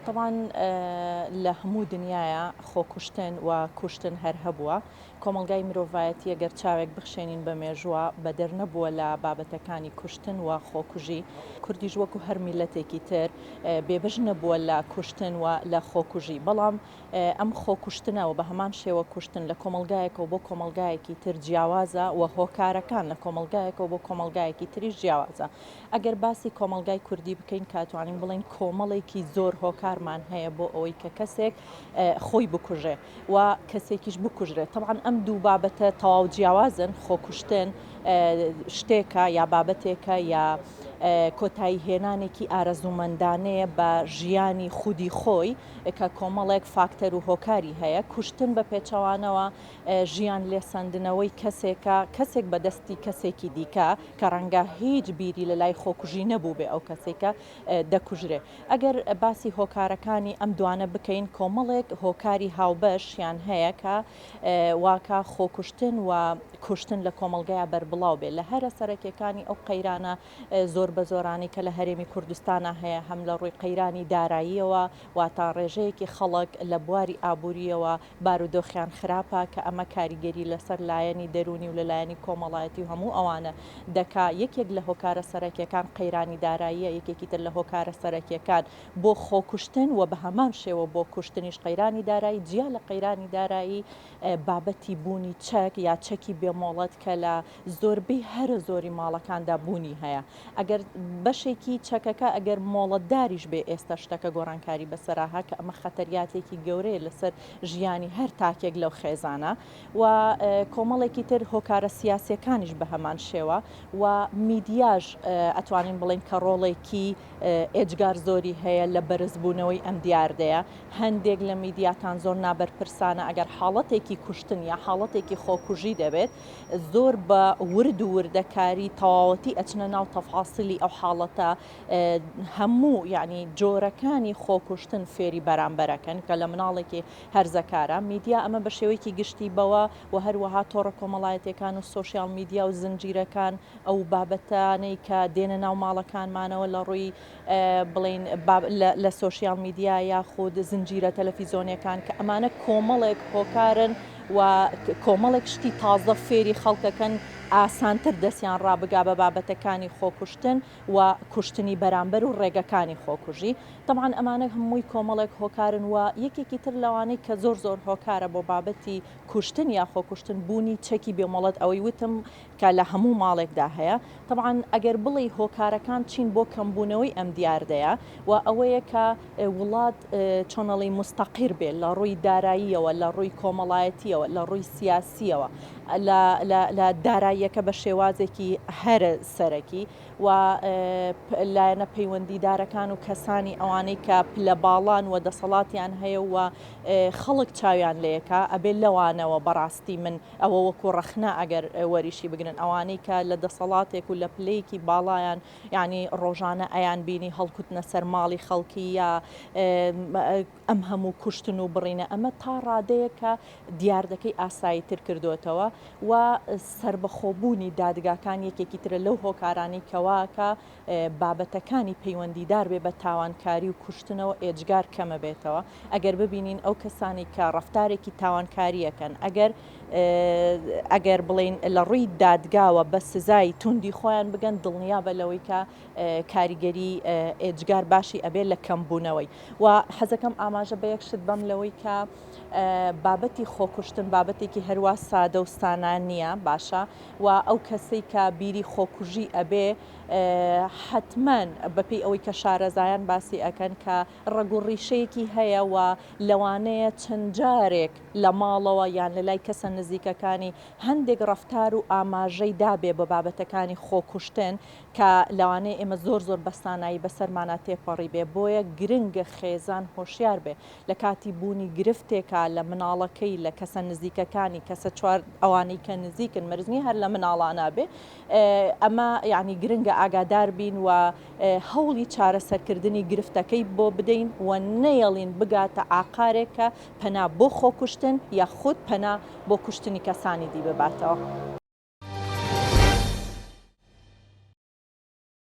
تەبعەن لە هەموو دنیایا خۆکوشتن و کوشتن هەر هەبووە، کۆمەڵگای مرۆڤایەتی گەر چاوێک بخشێنین بە مێژووە بەدەر نەبووە لە بابەتەکانی کوشتن و خۆکوژی، کوردیش وەکو هەر میللەتێکی تر بێبەش نەبووە لە کوشتن و لە خۆکوژی، بەڵام ئەم خۆکوشتنە و بە هەمان شێوە کوشتن لە کۆمەڵگایەکەوە بۆ کۆمەڵگایەکی تر جیاوازە و هۆکارەکان لە کۆمەڵگایەکەوە بۆ کۆمەڵگایەکی تریش جیاوازە. ئەگەر باسی کۆمەڵگای کوردی بکەین کە توانین بڵێین کۆمەڵێکی زۆر هۆکارمان هەیە بۆ ئەوەی کە کەسێک خۆی بکوژێ و کەسێکیش بکوژرێت تەبعەن ئەم دوو بابەتە تەواو جیاوازن خۆکوشتن شتێکە یا بابەتێکە یا کۆتایی هێنانێکی ئارەزوومەندانەیە بە ژیانی خودی خۆی کە کۆمەڵێک فاکتەر و هۆکاری هەیە کوشتن بە پێچەوانەوە ژیان لێسەندنەوەی کەسێکە کەسێک بە دەستی کەسێکی دیکە کە ڕەنگە هیچ بیری لە لای خۆکوژی نەبووبێ ئەو کەسەی کە دەکوژرێ. ئەگەر باسی هۆکارەکانی ئەم دوانە بکەین کۆمەڵێک هۆکاری هاوبەشیان هەیە کە واکا خۆکوشتن و کوشتن لە کۆمەڵگایا بەربڵاو بێ. لە هەرە سەرەکیەکانی ئەو قەیرانە زۆر بە زۆرانەی کە لە هەرێمی کوردستانا هەیە هەم لە ڕووی قەیرانی داراییەوە واتا ڕێژەیەکی خەڵک لە بواری ئابوورییەوە بارودۆخیان خراپە کە ئەمە کاریگەری لەسەر لایەنی دەروونی و لە لایەنی کۆمەڵایەتی و هەموو ئەوانە دەکا، یەکێک لە هۆکارە سەرەکیەکان قەیرانی داراییە، یەکێکی تر لە هۆکارە سەرەکیەکان بۆ خۆکوشتن و بە هەمان شێوە بۆ کوشتنیش قەیرانی دارایی، جیا لە قەیرانی دارایی بابەتی بوونی چەک یا چەکی بێ مۆڵەت کە لە زۆربەی هەرە زۆری ماڵەکاندا بوونی هەیە. ئەگەر بەشێکی چەکەکە ئەگەر مۆڵەتداریش بێ ئێستا شتەکە گۆڕانکاری بەسەرا ها کە ئەمە خەتەریاتێکی گەورەیە لەسەر ژیانی هەر تاکێک لەو خێزانە و کۆمەڵێکی تر هۆکارە سیاسیەکانیش بە هەمان شێوە و میدیاش ئەتوانین بڵێین کە ڕۆڵێکی ئێجگار زۆری هەیە لە بەرزبوونەوەی ئەم دیاردەیە هەندێک لە میدیاکان زۆر نابەرپرسانە ئەگەر حاڵەتێکی کوشتن یا حاڵەتێکی خۆکوژی دەبێت زۆر بە ورد و وردەکاری تەواوەتی ئەچنە ناو تەفاسیلی ئەو حاڵەتە هەموو یعنی جۆرەکانی خۆکوشتن فێری بەرامبەرەکەن کە لە مناڵێکی هەرزەکارە میدیا ئەمە بە شێوەیەکی گشتی بەوە و هەروەها تۆڕە کۆمەڵایەتیەکان و سۆشیال میدیا و زنجیرەکان ئەو بابەتانەی کە دێنە ناو ماڵەکانمانەوە لە ڕووی بڵێین لە سۆشیال میدیا یاخود زنجیرە تەلەفیزۆنیەکان کە ئەمانە کۆمەڵێک هۆکارن و کۆمەڵێک شتی تازە فێری خەڵکەکەن ئاسانتر دەستیان ڕابگا بە بابەتەکانی خۆکوشتن و کوشتنی بەرامبەر و ڕێگەکانی خۆکوژی تەبعەن ئەمانە هەمووی کۆمەڵێک هۆکارن و یەکێکی تر لەوانەی کە زۆر زۆر هۆکارە بۆ بابەتی کوشتن یا خۆکوشتن بوونی چەکی بێمۆڵەت ئەوەی وتم کە لە هەموو ماڵێکدا هەیە، تەبعەن ئەگەر بڵێی هۆکارەکان چین بۆ کەمبوونەوەی ئەم دیاردەیە و ئەوەیە کە وڵات چۆن ئەڵێی موستەقیر بێ لە ڕووی داراییەوە، لە ڕووی کۆمەڵایەتییەوە، لە ڕووی سیاسییەوە، لە لە لە داراییەکە بە شێوازێکی هەرە سەرەکی و لایەنە پەیوەندیدارەکان و کەسانی ئەوانەی کە پلە باڵان و دەسەڵاتیان هەیە و خەڵک چاویان لێکا ئەبێ لەوانەوە بەڕاستی من ئەوە وەکو ڕەخنە ئەگەر وەریشی بگرن ئەوانەی کە لە دەسەڵاتێک و لە پلەیەکی باڵایان یانی ڕۆژانە ئەیان بینی هەڵکوتنە سەر ماڵی خەڵکی یا ئەم هەموو کوشتن و بڕینە ئەمە تا ڕادەیەک کە دیاردەکەی ئاسایی تر کردوێتەوە و سربەخۆبوونی دادگاکان یەکێکی ترە لەو هۆکارانەی کەوا کە بابەتەکانی پەیوەندیدار بێ بە تاوانکاری و کوشتنەوە ئێجگار کەمەبێتەوە ئەگەر ببینین ئەو کەسانی کە ڕەفتارێکی تاوانکاریەکەن ئەگەر ئەگەر بڵین لە ڕووی دادگاوە بە سزای توندی خۆیان بگەن دڵنیابە لەوەی کە کاریگەری ئێجگار باشی ئەبێ لە کەمبوونەوەی و حەزەکەم ئاماژە بە یەک شت بەم لەوەی کە بابەتی خۆکوشتن بابەتێکی هەروا سادە و سانا نییە باشە و ئەو کەسەی کە بیری خۆکوژی ئەبێ حەتمەن بەپێی ئەوەی کە شارەزایان باسی ئەکەن کە ڕەگ و ڕیشەیەکی هەیە و لەوانەیە چەند جارێک لە ماڵەوە یان لە لای کەسە نزیکەکانی هەندێک ڕەفتار و ئاماژەی دابێ بە بابەتەکانی خۆکوشتن کە لەوانەیە ئێمە زۆر زۆر بە سانایی بەسەرمانا تێپەڕیبێ بۆیە گرنگە خێزان هۆشیار بێ لە کاتی بوونی گرفتێکا لە مناڵەکەی لە کەسە نزیکەکانی کەسە چوار ئەوانەی کە نزیکن مەرج نیە هەر لە مناڵانا بێ ئەمە یعنی گرنگە ئاگادار بین و هەوڵی چارەسەرکردنی گرفتەکەی بۆ بدەین و نەیەڵین بگاتە ئاقارێک کە پەنا بۆ خۆکوشتن یا خود پەنا بۆ کوشتنی کەسانی دی بباتەوە.